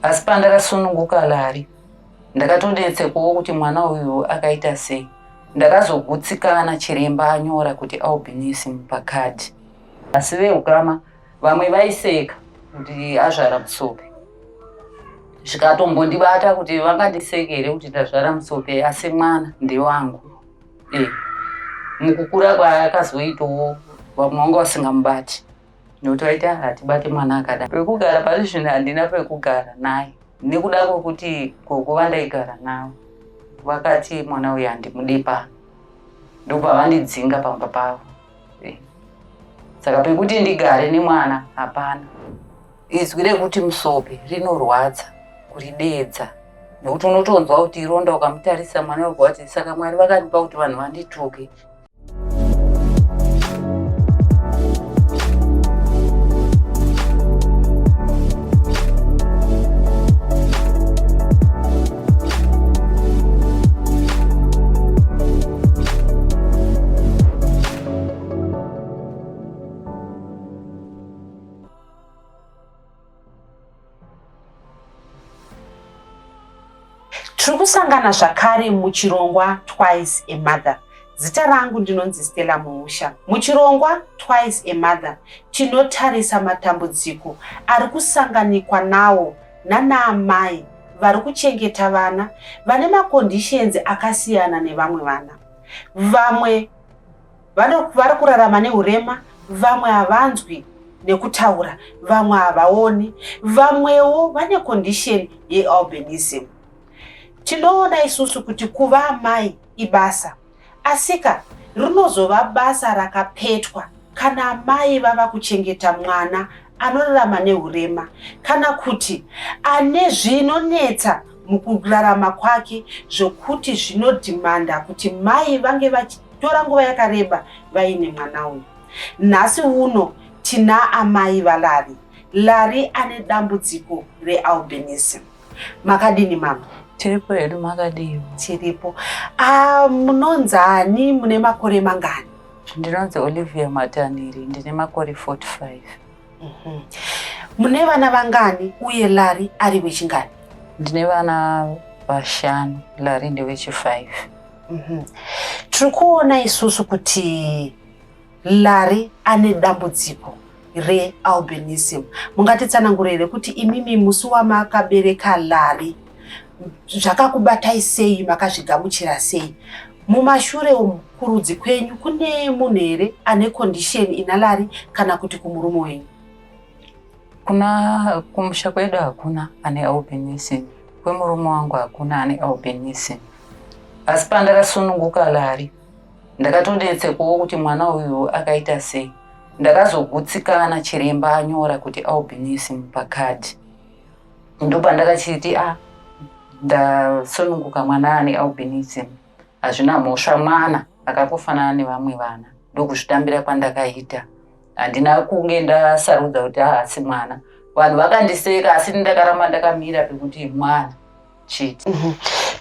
Asi pandakasununguka Lari ndakatonetsekawo kuti mwana uyu akaita sei. Ndakazogutsikana chiremba anyora kuti albinism pakadhi. Asi veukama vamwe vaiseka kuti azvara musope. Zvikatombondibata kuti vangandiseke here kuti ndazvara musope asi mwana ndewangu. Eh, mukukura kwaakazoitawo vamwe vanga vasingamubati nekuti vaiti hatibate mwana akadai. Pekugara pari zvino handina pekugara naye nekuda kwekuti gogo vandaigara navo vakati mwana uyu handimude pano, ndobva vandidzinga pamba pavo. Eh. Saka pekuti ndigare nemwana hapana. Izwi rekuti musope rinorwadza kurideedza nekuti unotonzwa kuti ironda ukamutarisa mwana wobva wati saka Mwari vakandipa kuti vanhu vandituke. Tiri kusangana zvakare muchirongwa Twice a Mother. Zita rangu ndinonzi Stella Muusha. Muchirongwa Twice a Mother tinotarisa matambudziko ari kusanganikwa nawo nanaamai vari kuchengeta vana vane maconditions akasiyana nevamwe vana. Vamwe vari kurarama neurema, vamwe havanzwi nekutaura, vamwe havaoni, vamwewo vane condition yealbinism. Tinoona isusu kuti kuva amai ibasa, asika rinozova basa rakapetwa kana amai vava kuchengeta mwana anorarama neurema kana kuti ane zvinonetsa mukurarama kwake zvokuti zvinodhimanda kuti mai vange vachitora nguva yakareba vaine mwana uyu. Nhasi uno tina amai vaLari. Lari ane dambudziko realbinism. Makadini mama? Tiripo hedu, makadii? Tiripo. Ah, munonzani mune makore mangani? Ndinonzi Olivia Mataniri, ndine makore 45. Mm -hmm. Mune vana vangani uye Lari ari wechingani? Ndine vana vashanu, Lari ndewechi5. Mm -hmm. Tiri kuona isusu kuti Lari ane dambudziko realbinism. Mungatitsanangura here kuti imimi musi wamakabereka Lari zvakakubatai sei, makazvigamuchira sei? Mumashure umu kurudzi kwenyu kune munhu here ane condition ina Lari kana kuti kumurume wenyu? Kuna kumusha kwedu hakuna ane albinism, kwemurume wangu hakuna ane albinism. Asi pandakasununguka Lari ndakatonetsekawo kuti mwana uyu akaita sei. Ndakazogutsikana chiremba anyora kuti albinism pakadhi, ndopandakachiti a ndasununguka mwana ane albinism, hazvina mhosva, mwana akangofanana nevamwe vana. Ndokuzvitambira kwandakaita, handina kunge ndasarudza kuti haasi mwana. Vanhu vakandiseka, asi ndakaramba ndakamira pekuti mwana chete.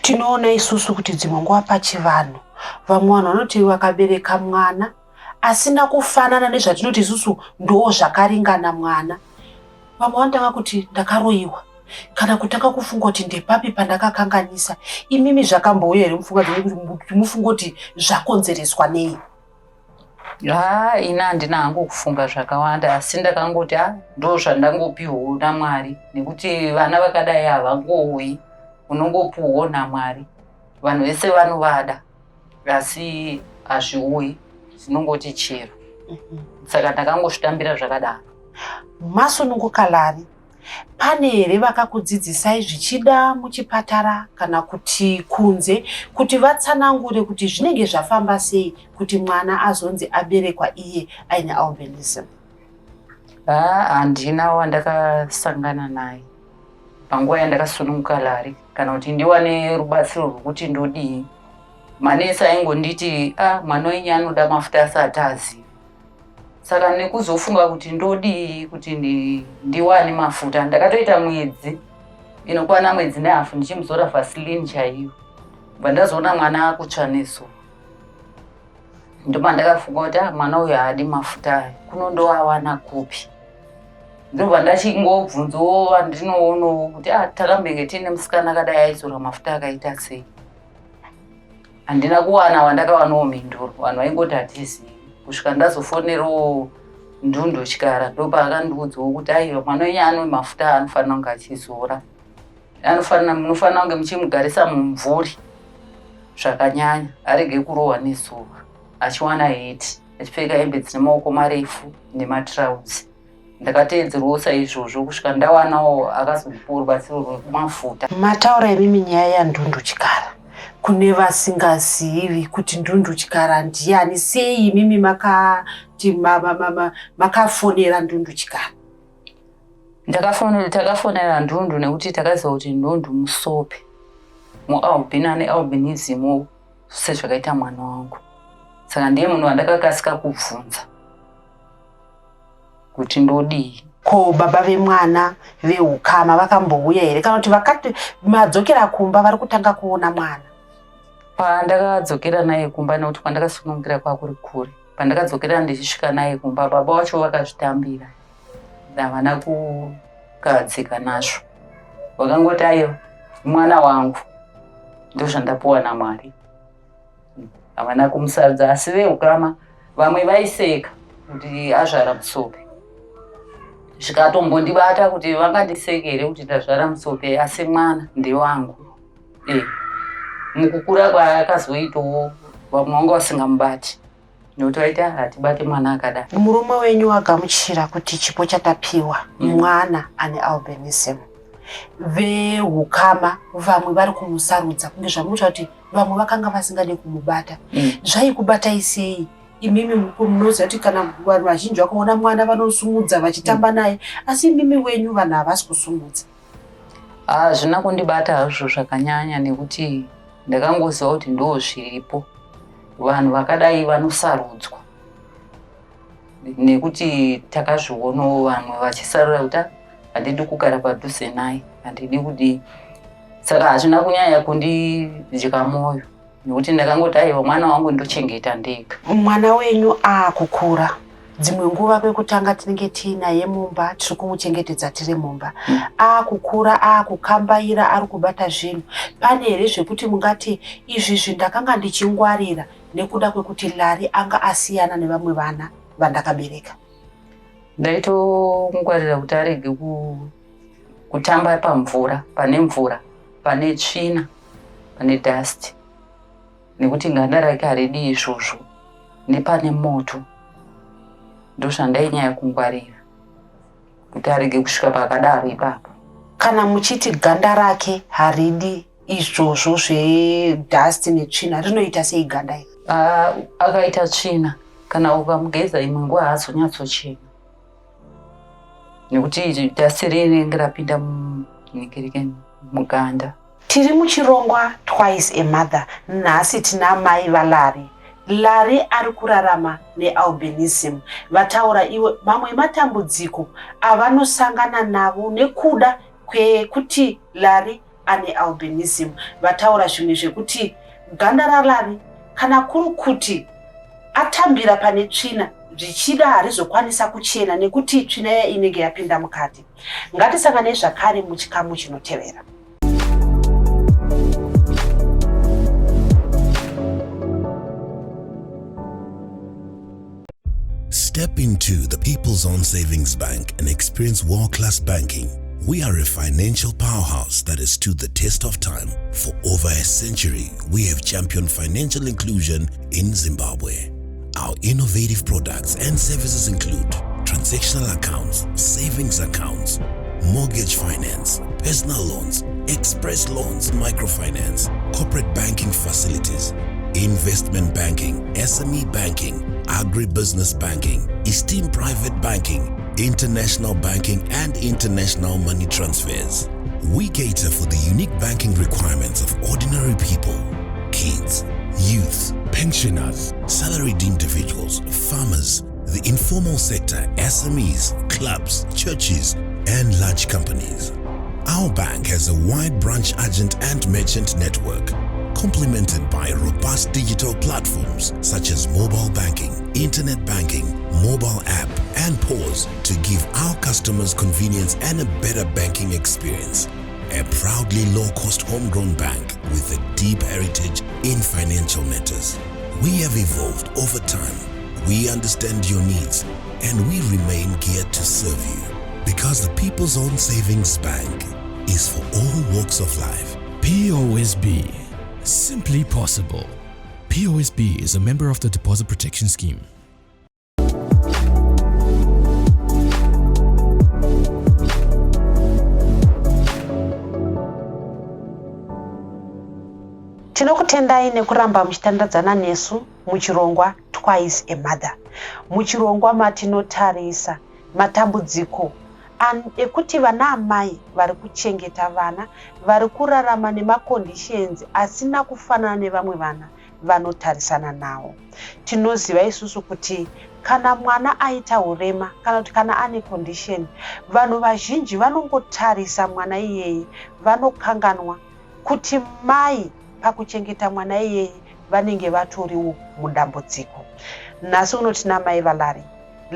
Tinoona isusu kuti dzimwe nguva pachivanhu vamwe vanhu vanoti vakabereka mwana asina kufanana nezvatinoti isusu ndo zvakaringana mwana, vamwe vanotanga kuti ndakaroyiwa kana kutanga kufunga kuti ndepapi pandakakanganisa. Imimi zvakambouya here mupfungwa dzenyu kuti mufunge kuti zvakonzereswa nei? Haa, ini handina hangu kufunga zvakawanda, asi ndakangoti a ndo zvandangopiwawo naMwari, nekuti vana vakadai havangouyi, unongopiwawo naMwari. Vanhu vese vanovada asi hazviuyi, zinongoti chero. Saka ndakangozvitambira zvakadaro. Masununguka Lari, pane here vakakudzidzisai zvichida muchipatara kana kuti kunze kuti vatsanangure kuti zvinenge zvafamba sei kuti mwana azonzi aberekwa iye aine albinism? Haa, handina wandakasangana naye panguva yandakasununguka Lari kana kuti ndiwane rubatsiro rwekuti ndodii. Manesi aingonditi a mwana wenyu anoda mafuta asati aziva. Saka nekuzofunga kuti ndodii kuti ndiwane mafuta, ndakatoita mwedzi inokwana mwedzi nehafu ndichimuzora Vaseline chaiyo. Bva ndazoona mwana akutsva nezuva, ndopandakafunga kuti mwana uyu haadi mafuta aya, kuno ndoawana kupi? Ndobva ndachingobvunzawo vandinoonawo kuti ah, takambenge tiine musikana akadai aizora mafuta akaita sei. Handina kuwana wandakawanawo mhinduro, vanhu vaingoti hatizivi, kusvika ndazofonerawo Ndundu Chikara, ndopaakandiudzawo kuti aiwa, mwana wenyu ane mafuta anofanira kunge achizora, anofanira munofanira kunge muchimugarisa mumvuri zvakanyanya, arege kurohwa nezuva, achiwana heti, achipfeka hembe dzine maoko marefu nematirauzi. Ndakateedzerwawo saizvozvo kusvika ndawanawo akazondipawo rubatsiro rwemafuta. Mataura imimi nyaya yaNdundu Chikara, kune vasingazivi kuti Ndundu Chikara ndiani, sei imimi makati makafonera Ndundu Chikara? Takafonera Ndundu nekuti takaziva kuti Ndundu musope mualbino, ane albinism sezvakaita mwana wangu, saka ndiye munhu wandakakasika kubvunza kuti ndodii. Ko baba vemwana veukama vakambouya here, kana kuti vakati madzokera kumba vari kutanga kuona mwana? Pandakadzokera naye kumba, nekuti kwandakasunungira kwakuri kure, pandakadzokera ndichisvika naye kumba, baba vacho vakazvitambira, havana kugadzika nazvo, vakangoti aiwa, mwana wangu, ndozvandapuwa naMwari. Havana kumusarudza, asi veukama vamwe vaiseka kuti azvara musope, zvikatombondibata kuti vangandiseke here kuti ndazvara musope, asi mwana ndewangu. Mukukura kwaakazoitawo vamwe vanga vasingamubati nekuti vaita hatibate mwana akadai. Murume wenyu wagamuchira kuti chipo chatapiwa mwana ane albinism, veukama vamwe vari kumusarudza, kunge zvamunotaura kuti vamwe vakanga vasingade kumubata. Zvaikubatai sei imimi? Munoziva kuti kana vanhu vazhinji vakaona mwana vanosumudza vachitamba naye, asi imimi wenyu vanhu havasi kusumudza. Hazvina kundibata hazvo zvakanyanya, nekuti ndakangoziva kuti ndo zviripo, vanhu vakadai vanosarudzwa, nekuti takazvionawo vamwe vachisarura kuti "Ah, handidi kugara padhuze naye, handidi kudii." Saka hazvina kunyanya kundidya mwoyo, nekuti ndakangoti aiwa, mwana wangu ndochengeta ndega. Mwana wenyu aakukura, dzimwe nguva kwekutanga tinenge tiinaye mumba, tiri kumuchengetedza tiri mumba. Aakukura, aakukambaira, ari kubata zvinhu, pane here zvekuti mungati izvizvi ndakanga ndichingwarira nekuda kwekuti Lari anga asiyana nevamwe vana vandakabereka? Ndaitongwarira kuti arege kutamba pamvura, pane mvura, pane tsvina, pane dust, nekuti ganda rake haridi izvozvo, nepane moto. Ndozvandainyanya kungwarira kuti arege kusvika pakadaro ipapo. Kana muchiti ganda rake haridi izvozvo zvedust netsvina, rinoita sei ganda iri? Ah, akaita tsvina, kana ukamugeza imwe nguva haazonyatsochena, nekuti dust rinenge rapinda muningirike muganda. Tiri muchirongwa Twice a Mother. Nhasi tina mai vaLari. Lari ari kurarama nealbinism. Vataura iwe mamwe ematambudziko avanosangana navo nekuda kwekuti Lari ane albinism. Vataura zvimwe zvekuti ganda raLari kana kuri kuti atambira pane tsvina, zvichida harizokwanisa kuchena nekuti tsvina iya inenge yapinda mukati. Ngatisangane zvakare muchikamu chinotevera. Step into the People's Own Savings Bank and experience world-class banking. We are a financial powerhouse that has stood the test of time. For over a century, we have championed financial inclusion in Zimbabwe. Our innovative products and services include transactional accounts, savings accounts, mortgage finance, personal loans, express loans, microfinance, corporate banking facilities, investment banking, SME banking, agribusiness banking, esteemed private banking, international banking, and international money transfers. We cater for the unique banking requirements of ordinary people, kids, youth, pensioners, salaried individuals, farmers, the informal sector, SMEs, clubs, churches, and large companies. Our bank has a wide branch agent and merchant network, complemented by robust digital platforms such as mobile banking, internet banking, mobile app, and PAWS to give our customers convenience and a better banking experience. A proudly low-cost homegrown bank with a deep heritage in financial matters. We have evolved over time. We understand your needs and we remain geared to serve you because the People's Own Savings Bank is for all walks of life. POSB. Simply possible. POSB is a member of the Deposit Protection Scheme. Tinokutendai nekuramba muchitandadzana nesu muchirongwa Twice a Mother. Muchirongwa matinotarisa matambudziko ekuti vana amai vari kuchengeta vana vari kurarama nemaconditions asina kufanana nevamwe vana vanotarisana nawo. Tinoziva isusu kuti kana mwana aita urema kana kuti kana ane condition, vanhu vazhinji vanongotarisa mwana iyeye vanokanganwa kuti mai pakuchengeta mwana iyeye vanenge vatoriwo mudambudziko. Nhasi uno tina mai vaLarry.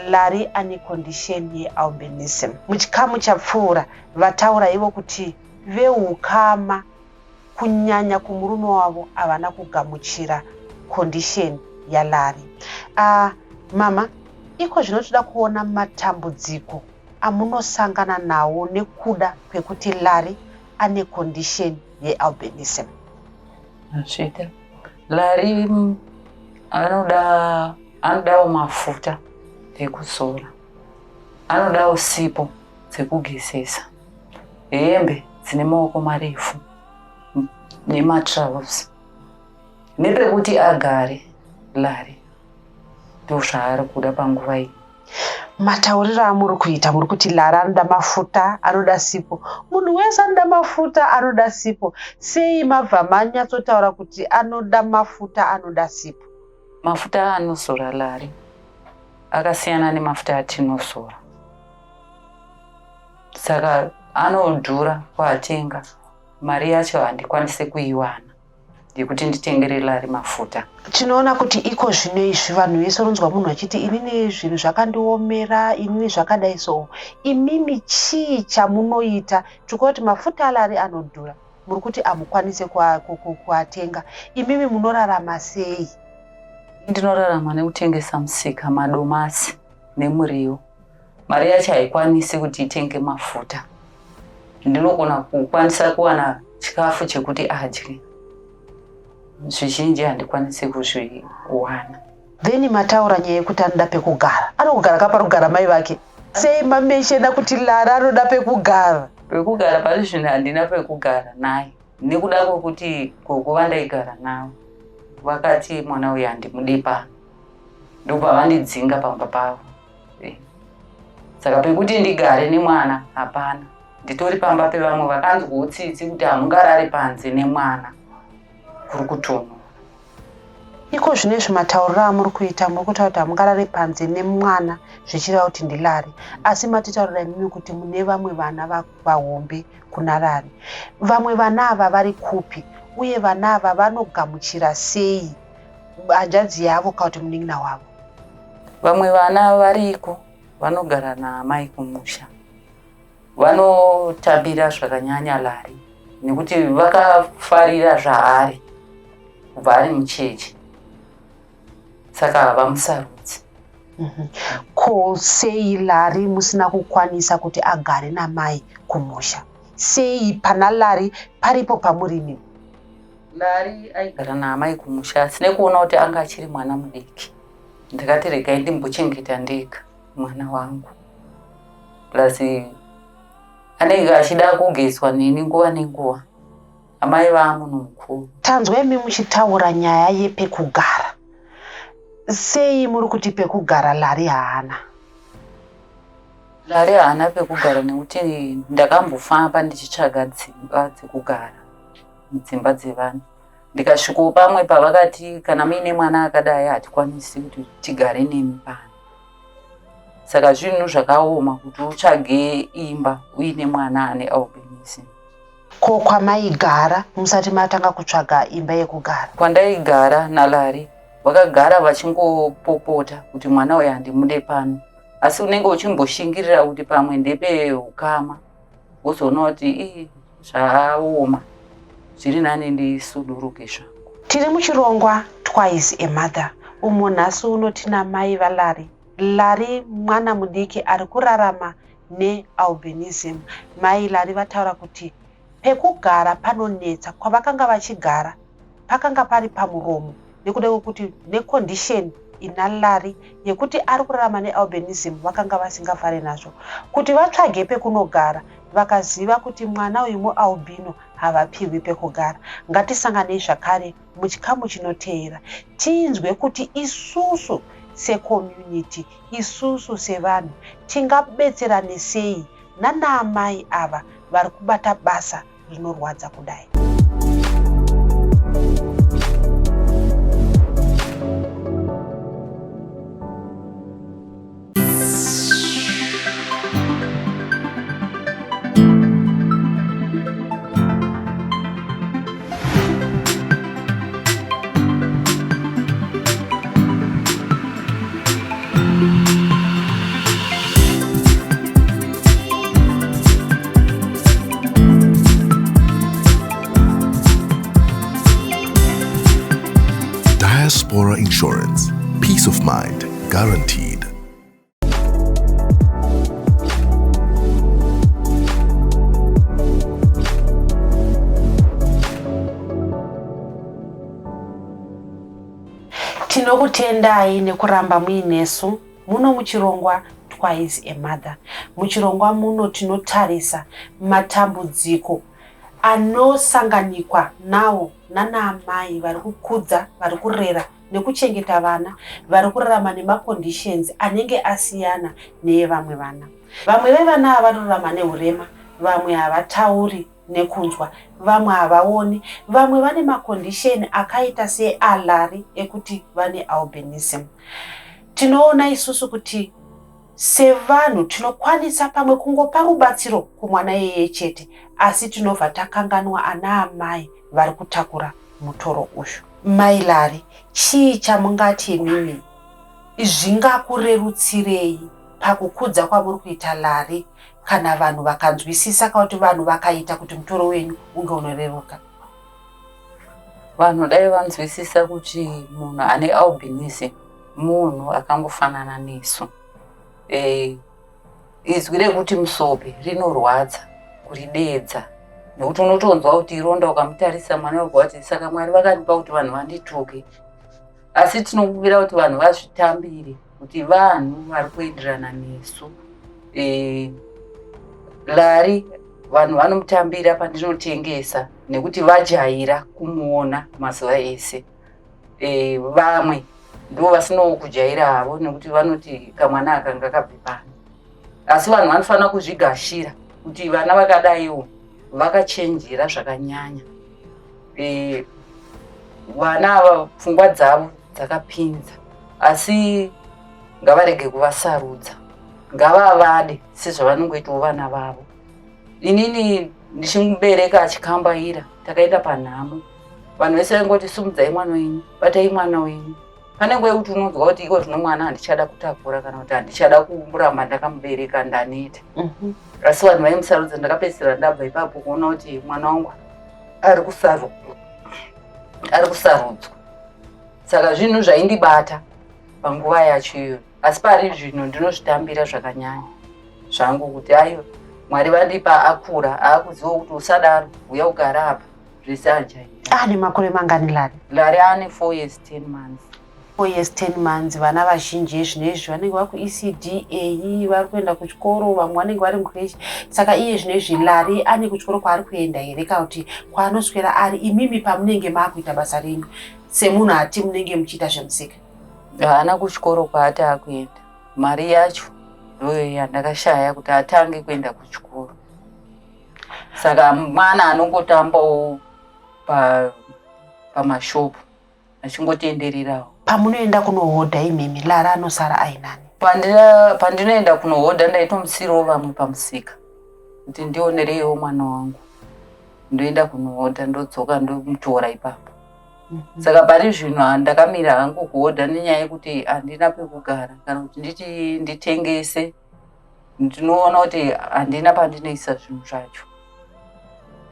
Larry ane condition yealbinism. Muchikamu chapfuura vataura ivo kuti veukama kunyanya kumurume wavo havana kugamuchira condition yaLarry. Mama, iko zvino toda kuona matambudziko amunosangana nawo nekuda kwekuti Larry ane condition yealbinism. Zvita. Larry anodawo mafuta ekuzora. Anodawo sipo dzekugezesa. Hembe dzine maoko marefu nematrousers. Nepekuti agare Larry. Ndozvaari kuda panguva iyi. Matauriro amuri kuita muri kuti Larry anoda mafuta, anoda sipo. Munhu wese anoda mafuta, anoda sipo. Sei mabva manyatsotaura kuti anoda mafuta, anoda sipo? Mafuta anozora Larry akasiyana nemafuta atinozora. Saka anodhura kuatenga. Mari yacho handikwanisi kuiwana yekuti nditengere Larry mafuta. Tinoona kuti iko zvino izvi vanhu vese unonzwa munhu achiti inini zvinhu zvakandiomera, inini zvakadai so. Imimi chii chamunoita? Tikuona kuti mafuta aLarry anodhura. Muri kuti hamukwanisi kuatenga. Imimi munorarama sei? Ndinorarama nekutengesa musika madomasi nemuriwo. Mari yacho haikwanisi kuti itenge mafuta. Ndinogona kukwanisa kuwana chikafu chekuti adye. Zvizhinji handikwanisi kuzviwana. Then mataura nyaya yekuti anoda pekugara. Anogara ka pari kugara mai vake. Sei mameshena kuti Larry anoda pekugara? Pekugara pari zvino handina pekugara naye. Nekuda kwekuti gogo vandaigara navo vakati mwana uyu handimudi pano. Ndobva vandidzinga pamba pavo. Saka pekuti ndigare nemwana hapana. Nditori pamba pevamwe vakanzwawo tsitsi kuti hamungarari panze nemwana kuri kutonhora. Iko zvino izvi matauriro amuri kuita muri kutaura kuti hamungarari panze nemwana zvichireva kuti ndiLarry. Asi matitaurira imimi kuti mune vamwe vana vahombe kuna Larry. Vamwe vana ava vari kupi? Uye vana ava vanogamuchira sei hanzvadzi yavo kana kuti munin'ina wavo? Vamwe vana variko vanogara naamai kumusha. Vanotambira zvakanyanya Larry nekuti vakafarira zvaari kubva ari mucheche. Saka havamusarudzi. Ko sei Larry musina kukwanisa kuti agare namai kumusha? Sei pana Larry paripo pamuri imimi? Larry aigara naamai kumusha asi nekuona kuti anga achiri mwana mudiki. Ndakati regai ndimbochengeta ndega mwana wangu. Plus anenge achida kugezwa neni nguva nenguva. Amai vaamunhu mukuru. Tanzwa imi muchitaura nyaya yepekugara. Sei muri kuti pekugara Larry haana? Larry haana pekugara nekuti ndakambofamba ndichitsvaga dzimba dzekugara, dzimba dzevanhu. Ndikasvikawo pamwe pavakati kana muine mwana akadai hatikwanisi kuti tigare nemi pano. Saka zvinhu zvakaoma kuti utsvage imba uine mwana ane albinism. Ko kwamaigara musati matanga kutsvaga imba yekugara? Kwandaigara naLarry. Vakagara vachingopopota kuti mwana uyu handimude pano, asi unenge uchimboshingirira kuti pamwe ndepeukama, wozoona kuti ii zvaoma, zviri nani ndisuduruke zvangu. Tiri muchirongwa Twice a Mother umo nhasi uno tina mai vaLarry. Larry mwana mudiki ari kurarama nealbinism. Mai Larry vataura kuti pekugara panonetsa, kwavakanga vachigara pakanga pari pamuromo nekuda kwekuti necondition ina Larry yekuti ari kurarama nealbinism vakanga vasingafare nazvo. Kuti vatsvage pekunogara vakaziva kuti mwana uyu mualbino havapihwi pekugara. Ngatisanganei zvakare muchikamu chinoteera tinzwe kuti isusu secommunity, isusu sevanhu tingabetserane sei nanaamai ava vari kubata basa rinorwadza kudai. Diaspora Insurance. Peace of mind guaranteed. Tinokutendai nekuramba muinesu muno muchirongwa Twice a Mother. Muchirongwa muno tinotarisa matambudziko anosanganikwa nawo nanaamai vari kukudza, vari kurera nekuchengeta vana vari kurarama nemaconditions anenge asiyana neevamwe vana. Vamwe vevana ava vanorarama nehurema, vamwe havatauri nekunzwa, vamwe havaoni, vamwe vane macondition akaita seaLarry ekuti vane albinism. Tinoona isusu kuti sevanhu tinokwanisa pamwe kungopa rubatsiro kumwana iyeye chete, asi tinobva takanganwa ana amai vari kutakura mutoro uyu. Mai Larry, chii chamungati imimi zvingakurerutsirei pakukudza kwamuri kuita Larry kana vanhu vakanzwisisa kana kuti vanhu vakaita kuti mutoro wenyu unge unoreruka? Vanhu dai vanzwisisa kuti munhu ane albinism munhu akangofanana nesu. Izwi rekuti musope rinorwadza kurideedza nekuti unotonzwa kuti ironda, ukamutarisa mwana wobva wati saka Mwari vakandipa kuti vanhu vandituke. Asi tinokumbira kuti vanhu vazvitambire kuti vanhu vari kuenderana nesu. Larry vanhu vanomutambira pandinotengesa nekuti vajaira kumuona mazuva ese. Vamwe ndo vasinawo kujaira havo nekuti vanoti kamwana aka ngakabve pano, asi vanhu vanofanira kuzvigashira kuti vana vakadaiwo vakachenjera zvakanyanya. Vana ava pfungwa dzavo dzakapinza, asi ngavarege kuvasarudza, ngavavade sezvavanongoitawo vana vavo. Inini ndichimubereka achikambaira, takaenda panhamo, vanhu vese vaingoti simudzai mwana wenyu, batai mwana wenyu. Pane nguva yekuti unonzwa kuti iko zvino mwana handichada kutakura kana kuti handichada kuramba ndakamubereka, ndaneta. Asi vanhu vaimusarudza. Ndakapedzisira ndabva ipapo kuona kuti mwana wangu ari kusarudzwa. Saka zvinhu zvaindibata panguva yacho iyoyo, asi pari zvino ndinozvitambira zvakanyanya zvangu kuti aiwa, Mwari vandipa akura, aakuziva kuti usadaro, uya ugara apa, zvese ajaira. Ane makore mangani Larry? Larry ane 4 years 10 months. 4 years 10 months. Vana vazhinji zvinezvi vanenge vari kuECD A, vari kuenda kuchikoro, vamwe vanenge vari mucreche. Saka iye zvinezvi Larry ane kuchikoro kwaari kuenda here kana kuti kwaanoswera ari imimi pamunenge maakuita basa renyu semunhu ati munenge muchiita zvemusika? Haana kuchikoro kwaati akuenda. Mari yacho ndoyo yandakashaya kuti atange kuenda kuchikoro. Saka mwana anongotambawo pamashopu achingotendererawo. Pamunoenda kunohodha imimi, Larry anosara ainani? Pandinoenda kunohodha ndaitomusirawo vamwe pamusika kuti ndionereiwo mwana wangu. Ndoenda kunohodha, ndodzoka ndomutora ipapo. Saka pari zvino ndakamira hangu kuhodha nenyaya yekuti handina pekugara kana kuti nditi nditengese, ndinoona kuti handina pandinoisa zvinhu zvacho.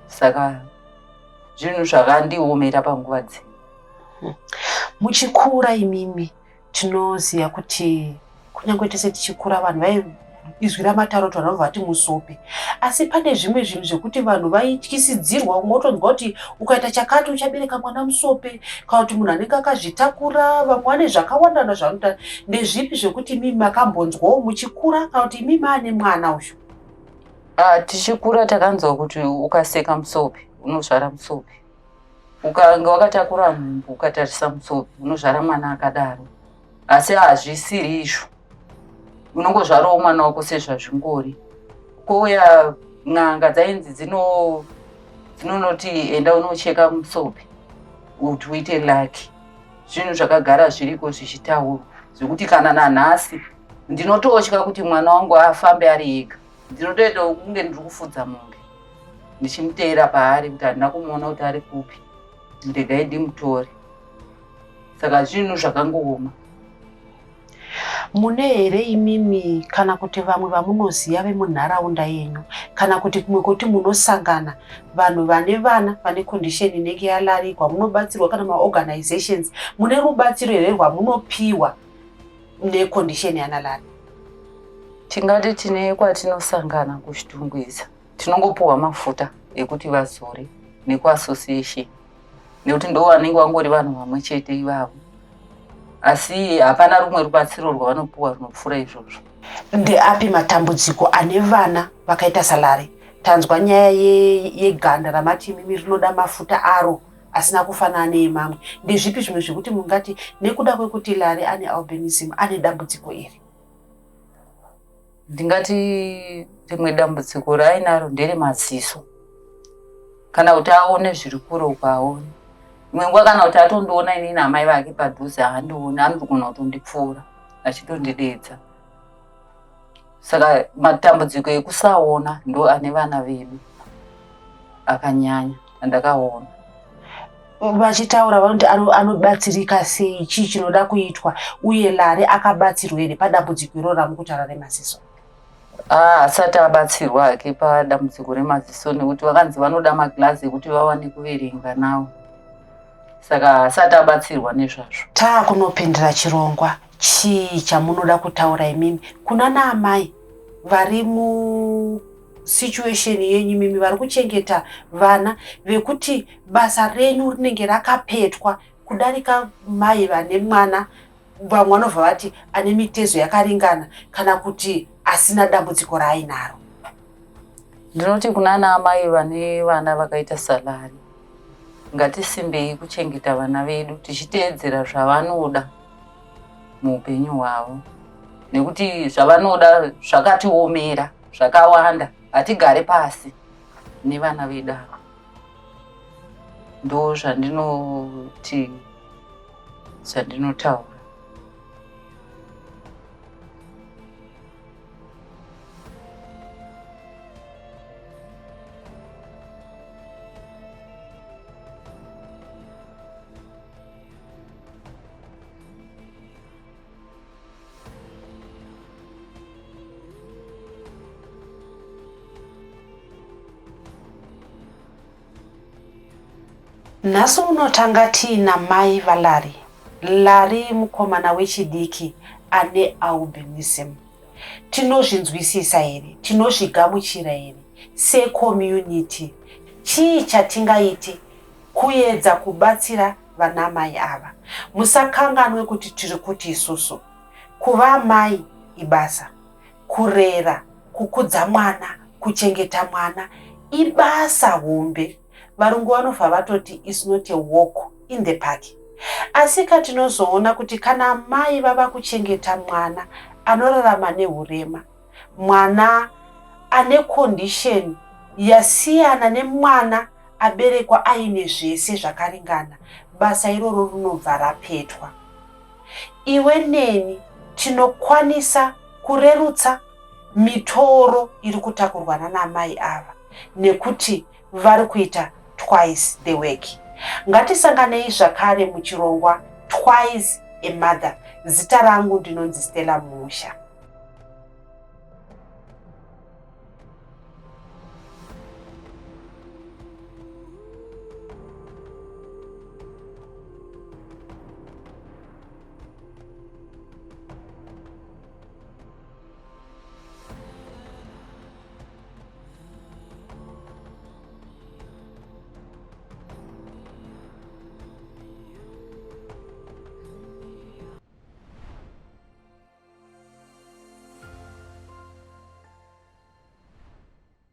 Saka zvinhu zvakandiomera panguva dzino. Muchikura imimi, tinoziva kuti kunyange tese tichikura vanhu vai izwi ramatauro kuti vanhu vanobva vati musope, asi pane zvimwe zvinhu zvekuti vanhu vaityisidzirwa. Umwe wotonzwa kuti ukaita chakati uchabereka mwana musope, kana kuti munhu anenge akazvitakura. Vamwe vane zvakawandana zvanoita. Ndezvipi zvekuti imimi makambonzwawo muchikura, kana kuti imimi ane mwana uyu? Ah, tichikura takanzwa kuti ukaseka musope unozvara musope, ukanga wakatakura nhumbu ukatarisa musope unozvara mwana akadaro. Asi hazvisiri izvo, unongozvarawo mwana wako sezvazvingori. Kouya n'anga dzainzi dzinonoti enda unocheka musope kuti uite lucky. Zvinhu zvakagara zviriko zvichitaurwa, zvekuti kana nanhasi ndinototya kuti mwana wangu afambe ari ega. Ndinotoita kunge ndiri kufudza mombe ndichimuteera paari, kuti handina kumuona kuti ari kupi, regai ndimutore. Saka zvinhu zvakangooma. Mune here imimi, kana kuti vamwe vamunoziva vemunharaunda yenyu, kana kuti kumwe kwekuti munosangana vanhu vane vana vane condition inenge yaLarry, kwamunobatsirwa, kana maorganizations, mune rubatsiro here rwamunopiwa necondition yanaLarry? Tingati tine kwatinosangana kuChitungwiza, tinongopuhwa mafuta ekuti vazore nekuassociation, nekuti ndo vanenge vangori vanhu vamwe chete ivavo, asi hapana rumwe rubatsiro rwavanopuwa runopfuura izvozvo. Ndeapi matambudziko ane vana vakaita saLarry? Tanzwa nyaya yeganda ramati imimi rinoda mafuta aro asina kufanana neemamwe. Ndezvipi zvimwe zvekuti mungati nekuda kwekuti Larry ane albinism, ane dambudziko iri? Ndingati rimwe dambudziko raainaro nderemaziso, kana kuti aone zviri kure uko aone. Imwe nguva kana kuti atondiona inini amai vake padhuze, haandioni, anogona kutondipfuura achitondidedza. Saka matambudziko ekusaona ndo ane vana vedu akanyanya andakaona. Vachitaura vanoti anobatsirika sei? Chii chinoda kuitwa, uye Larry akabatsirwa here padambudziko iroro ramukutaura remaziso? Ah, asati abatsirwa hake padambudziko remaziso, nekuti vakanzi vanoda maglazi ekuti vawane kuverenga nawo, saka asati abatsirwa nezvazvo. Taakunopindira chirongwa, chii chamunoda kutaura imimi kuna naamai vari musituation yenyu imimi, vari kuchengeta vana vekuti basa renyu rinenge rakapetwa kudarika mai vane mwana, vamwe vanobva vati ane mitezo yakaringana kana kuti asina dambudziko raainaro? Ndinoti kuna naamai vane vana vakaita saLarry, ngatisimbei kuchengeta vana vedu tichiteedzera zvavanoda muupenyu hwavo, nekuti zvavanoda zvakatiomera zvakawanda. Hatigare pasi nevana vedu ava. Ndo zvandinoti, zvandinotaura. Nhasi unotanga tiina mai vaLarry. Larry mukomana wechidiki ane albinism. Tinozvinzwisisa here? Tinozvigamuchira here secommunity? Chii chatingaite kuedza kubatsira vanamai ava? Musakanganwe kuti tiri kuti isusu kuva mai ibasa, kurera, kukudza mwana, kuchengeta mwana ibasa hombe. Varungu vanobva vatoti is not a walk in the park. Asi katinozoona kuti kana mai vava kuchengeta mwana anorarama neurema, mwana ane condition yasiyana nemwana aberekwa aine zvese zvakaringana, basa iroro rinobva rapetwa. Iwe neni tinokwanisa kurerutsa mitoro iri kutakurwa nanamai ava, nekuti vari kuita twice the work. Ngatisanganei zvakare muchirongwa Twice a Mother. Zita rangu ndinonzi Stella Musha.